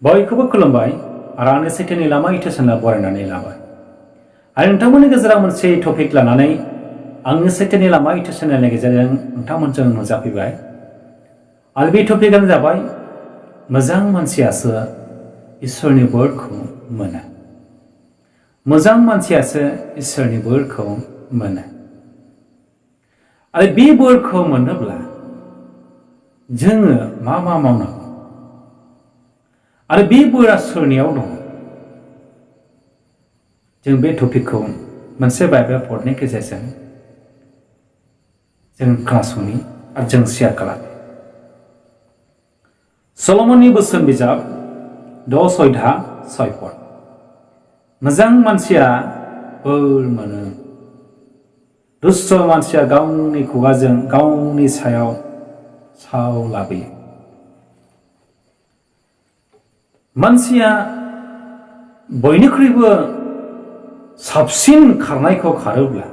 boikoubw kulumnai आरो आंनि switwni lama channel बरायनानै लाबाय आरो नोंथांमोननि गेजेराव मोनसे टपिक लानानै आंनि switwni lama channel नि गेजेरजों नोंथांमोनजों नुजाफैबाय आरो बे टपिकआनो जाबाय मोजां मानसियासो इसोरनि बोरखौ मोनो मोजां मानसियासो इसोरनि बोरखौ मोनो आरो बे बोरखौ मोनोब्ला जोङो मा मावनांगौ आरो बे बोरा सोरनियाव दं जों बे टपिकखौ मोनसे बाइबेल पडनि गेजेरजों जों खोनासंनि आरो जों शेयार खालामो सल'मननि बोसोन बिजाब 6:6 मोजां मानसिया बोर मोनो दुष्ट मानसिया गावनि खुगाजों गावनि सायाव साव लाबोयो मानसिया बयनिख्रुइबो साबसिन खारनायखौ खारोब्ला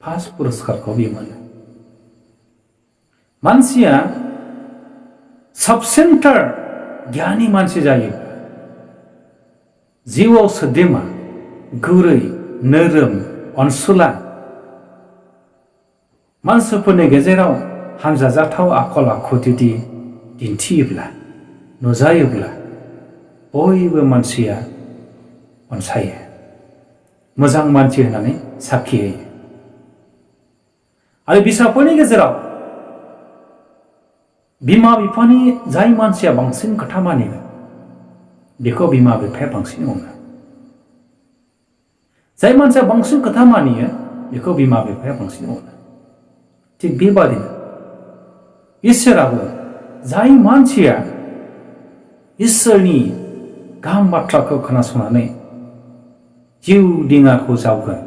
फार्स्ट पुरस्कारखौ बियो मोनो मानसिया साबसिनथार गियानि मानसि जायोब्ला जिउआव सोद्रोमा गुरै नोरोम अनसुला मानसिफोरनि गेजेराव हामजाजाथाव आखल आखु जुदि दिन्थियोब्ला नुजायोब्ला बयबो मानसिया अनसायो मोजां मानसि होननानै साखि होयो आरो फिसाफोरनि गेजेराव बिमा बिफानि जाय मानसिया बांसिन खोथा मानियो बेखौ बिमा बिफाया बांसिन अनो जाय मानसिया बांसिन खोथा मानियो बेखौ बिमा बिफाया बांसिन अनो थिग बेबादिनो इसोराबो जाय मानसिया इसोरनि गाहाम बाथ्राखौ खोनासंनानै जिउ दिङाखौ जावगोन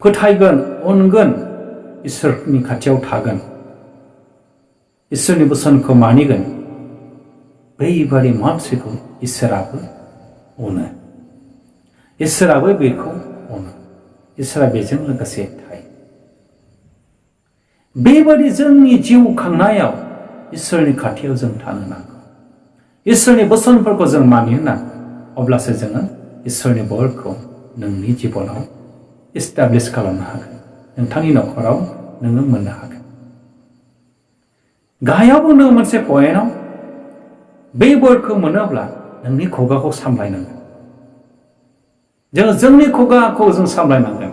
फोथायगोन अनगोन इसोरनि खाथियाव थागोन इसोरनि बोसोनखौ मानिगोन बैबादि मानसिखौ इसोराबो अनो इसोराबो बेखौ अनो इसोरा बेजों लोगोसे थायो बेबादि जोंनि जिउ खांनायाव इसोरनि खाथियाव जों थानो नांगौ इसोरनि बोसोनफोरखौ जों मानिनो नांगौ अब्लासो जोङो इसोरनि बोरखौ नोंनि जिबनाव इस्टाब्लिश खालामनो हागोन नोंथांनि नखराव नोङो मोननो हागोन गाहायाव बुंदों मोनसे पइन्टआव बे बोरखौ मोनोब्ला नोंनि खुगाखौ सामलायनांगोन जोंनि खुगाखौ जों सामलायनांगोन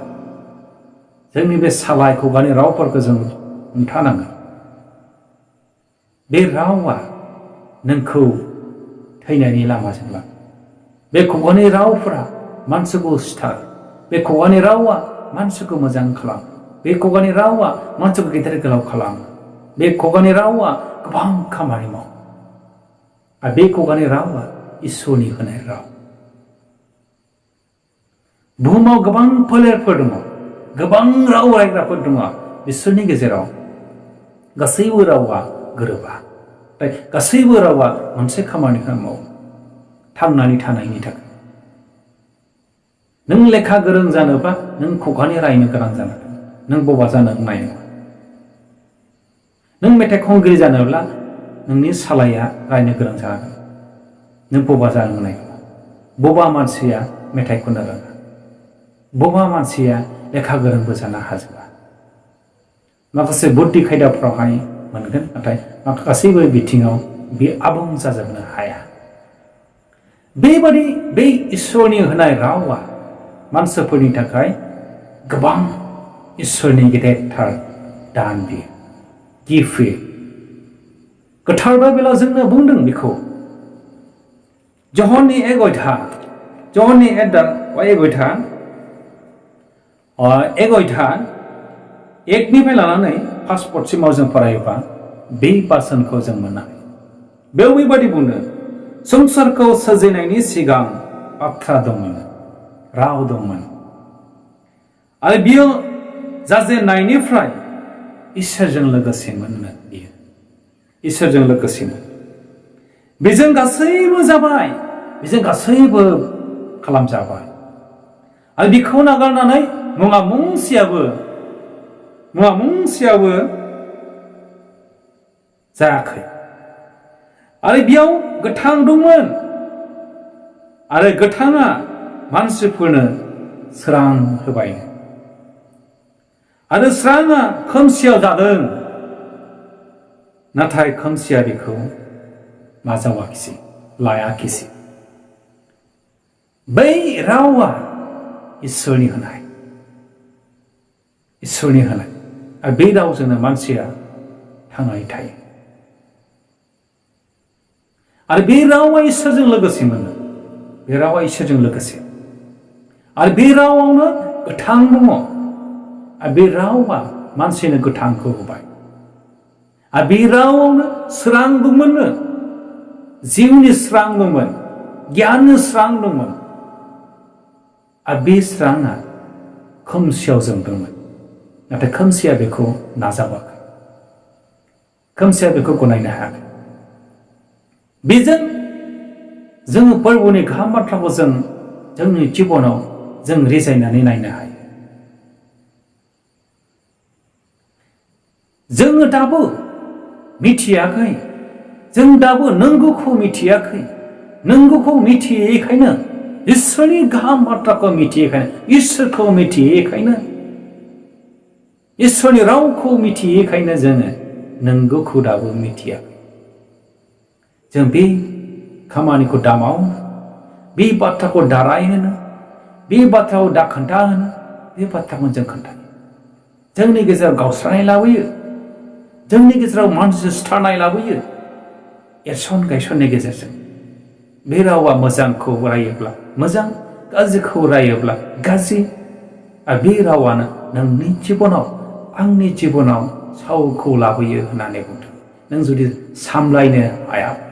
जोंनि बे सालाय खुगानि रावफोरखौ जों हमथानांगोन बे रावा नोंखौ थैनायनि लामाजों लाङो बे खुगानि रावफोरा मानसिखौ सिथारो बे खुगानि रावा मानसिखौ मोजां खालामो बे खुगानि रावा मानसिखौ गेदेर गोलाव खालामो बे खुगानि रावा गोबां खामानि मावो आरो बे खुगानि रावा इसोरनि होनाय राव बुहुमाव गोबां फोलेरफोर दङ गोबां राव रायग्राफोर दङ बिसोरनि गेजेराव गासैबो रावा गोरोबा गासैबो रावा मोनसे खामानिखौ मावो थांनानै थानायनि थाखाय नों लेखा गोरों जानोबा नों खुगानि रायनो गोनां जानांगोन नों बबा जानो रोंनाय नङा नों मेथाइ खनगिरि जानोब्ला नोंनि सालाया रायनो गोनां जागोन नों बबा जानो रोंनाय नङा बबा मानसिया मेथाइ खननो रोङा बबा मानसिया लेखा गोरोंबो जानो हाजोबा माखासे बुद्धि खायदाफ्रावहाय मोनगोन नाथाय गासैबो बिथिङाव बे आबुं जाजोबनो हाया बेबादि बे इसोरनि होनाय रावा मानसिफोरनि थाखाय गोबां इसोरनि गेदेरथार दान बियो गिफ्ट होयो गोथार बाइबेलाव जोंनो बुंदों बेखौ जहननि 1:1निफ्राय लानानै फार्स्ट पदसिमाव जों फरायोबा बे बासोनखौ जों मोननो हायो बेयाव बेबादि बुंदों संसारखौ सोरजिनायनि सिगां बाथ्रा दंमोन राव दंमोन आरो बियो जाजेननायनिफ्राय इसोरजों लोगोसेमोन बियो इसोरजों लोगोसेमोन बेजों गासैबो जाबाय बेजों गासैबो खालामजाबाय आरो बिखौ नागारनानै मुङा मुंसेयाबो जायाखै आरो बेयाव गोथां दंमोन आरो गोथाङा मानसिफोरनो सोरां होबाय आरो सोराङा खोमसियाव जादों नाथाय खोमसिया बेखौ नाजावाखिसै लायाखिसै बै रावा इसोरनि होनाय आरो बे रावजोंनो मानसिया थांनानै थायो आरो बे रावा इसोरजों लोगोसे मोनो बे रावा इसोरजों लोगोसे आरो बे रावावनो गोथां दङ आरो बे रावा मानसिनो गोथांखौ होबाय आरो बे रावावनो सोरां दंमोननो जिउनि सोरां दंमोन गियाननि सोरां दंमोन आरो बे सोराङा खोमसियाव जोंदोंमोन नाथाय खोमसिया बेखौ नाजावाखै खोमसिया बेखौ गनायनो हायाखै बेजों जोङो फोरबुनि गाहाम बाथ्राखौ जोंनि जिबनाव जों रिजायनानै नायनो हायो जोङो दाबो मिथियाखै जों दाबो नंगौखौ मिथियाखै नंगौखौ मिथियैखायनो इसोरनि गाहाम बाथ्राखौ मिथियैखायनो इसोरखौ मिथियैखायनो इसोरनि रावखौ मिथियैखायनो जोङो नंगौखौ दाबो मिथियाखै जों बे खामानिखौ दा मावनो बे बाथ्राखौ दा रायहोनो बे बाथ्राखौ दा खोन्थाहोनो बे बाथ्राखौ जों खोन्थायो जोंनि गेजेराव गावस्रानाय लाबोयो जोंनि गेजेराव मानसि सिथारनाय लाबोयो एरसन गायसननि गेजेरजों बे रावा मोजांखौ रायोब्ला मोजां गाज्रिखौ रायोब्ला गाज्रि आरो बे रावानो नोंनि जिबनाव आंनि जिबनाव सावखौ लाबोयो होननानै बुंदों नों जुदि सामलायनो हायाब्ला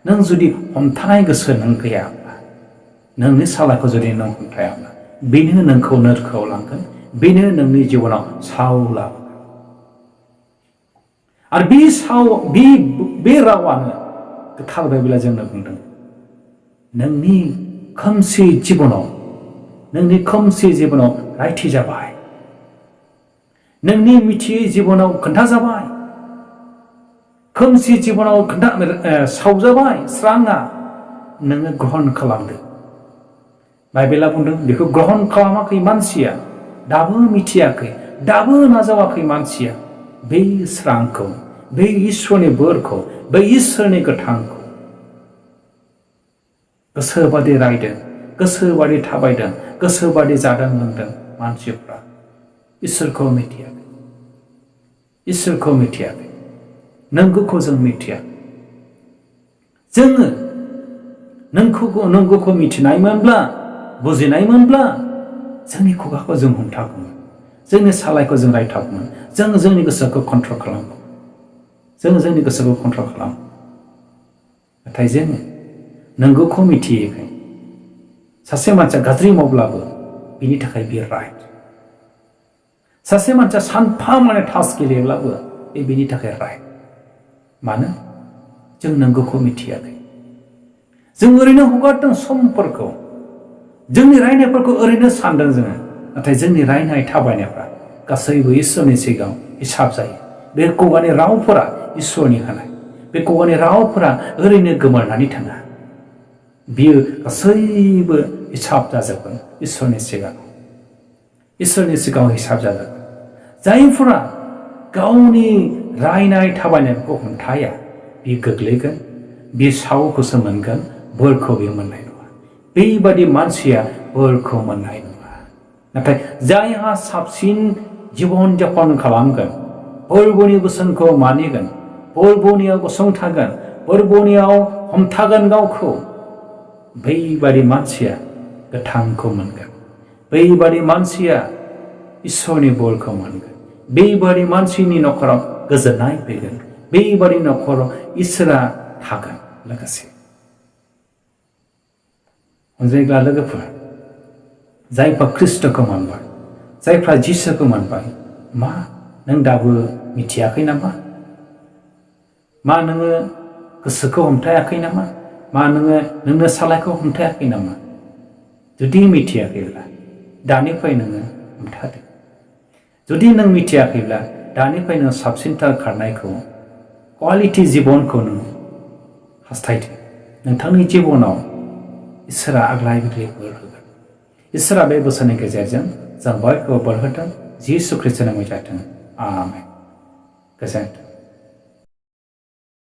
नों जुदि हमथानाय गोसो नों गैयाब्ला नोंनि सालायखौ जुदि नों हमथायाब्ला बेनो नोंखौ नोरखोआव लांगोन बेनो नोंनि जिबनाव साव लाबोगोन आरो बे रावानो गोथार बाइबेला जोंनो बुंदों नोंनि खोमसि जिबनाव रायथि जाबाय नोंनि मिथियै जिबनाव खोन्थाजाबाय खोमसि जिबनाव सावजाबाय स्राङा नोङो ग्रहण खालामदो बाइबेला बुंदों बेखौ ग्रहण खालामाखै मानसिया दाबो मिथियाखै दाबो नाजावाखै मानसिया बै स्रांखौ बै इसोरनि बोरखौ बै इसोरनि गोथांखौ गोसोबादि रायदों गोसोबादि थाबायदों गोसोबादि जादों लोंदों मानसिफ्रा इसोरखौ मिथियाखै नंगौखौ जों मिथिया जोङो नंगौखौ मिथिनायमोनब्ला बुजिनायमोनब्ला जोंनि खुगाखौ जों हमथागौमोन जोंनि सालायखौ जों रायथागौमोन जों जोंनि गोसोखौ कन्ट्रल खालामगौमोन नाथाय जोङो नंगौखौ मिथियैखाय सासे मानसिया गाज्रि मावब्लाबो बिनि थाखाय बियो राइट सासे मानसिया सानफा माने थास गेलेब्लाबो बिनि थाखाय राइट मानो जों नंगौखौ मिथियाखै जों ओरैनो हगारदों समफोरखौ जोंनि रायनायफोरखौ ओरैनो सानदों जोङो नाथाय जोंनि रायनाय थाबायनायफ्रा गासैबो इसोरनि सिगाङाव हिसाब जायो बे खुगानि रावफोरा इसोरनि होनाय बे खुगानि रावफोरा ओरैनो गोमोरनानै थाङा बियो गासैबो हिसाब जाजोबगोन इसोरनि सिगाङाव हिसाब जाजोबगोन जायफोरा गावनि रायनाय थाबायनायखौ हमथाया बियो गोग्लैगोन बियो सावखौसो मोनगोन बोरखौ बियो मोननाय नङा बेबादि मानसिया बोरखौ मोननाय नङा नाथाय जायहा साबसिन जिबन जापन खालामगोन फोरबुनि बोसोनखौ मानिगोन फोरबुनियाव गसंथागोन फोरबुनियाव हमथागोन गावखौ बैबादि मानसिया गोथांखौ मोनगोन बैबादि मानसिया इसोरनि बोरखौ मोनगोन बेबादि मानसिनि न'खराव गोजोननाय फैगोन बेबादि न'खराव इसोरा थागोन लोगोसे अनजायग्रा लोगोफोर जायफ्रा ख्रिस्ट'खौ मोनबाय जायफ्रा जिसुखौ मोनबाय मा नों दाबो मिथियाखै नामा मा नोङो गोसोखौ हमथायाखै नामा मा नोंनो सालायखौ हमथायाखै नामा जुदि मिथियाखैब्ला दानिफ्राय नोङो हमथादो जुदि नों मिथियाखैब्ला दानिफ्राय नों साबसिनथार खारनायखौ क्वालिटि जिबनखौ नों हास्थायदो नोंथांनि जिबनाव इसोरा आग्लाय बिग्लाय बोर होगोन। इसोरा बे बोसोरनि गेजेरजों जों बयखौबो बोर होथों। जिसु ख्रिस्टनि मुङै जाथों। आमेन। गोजोन्थों।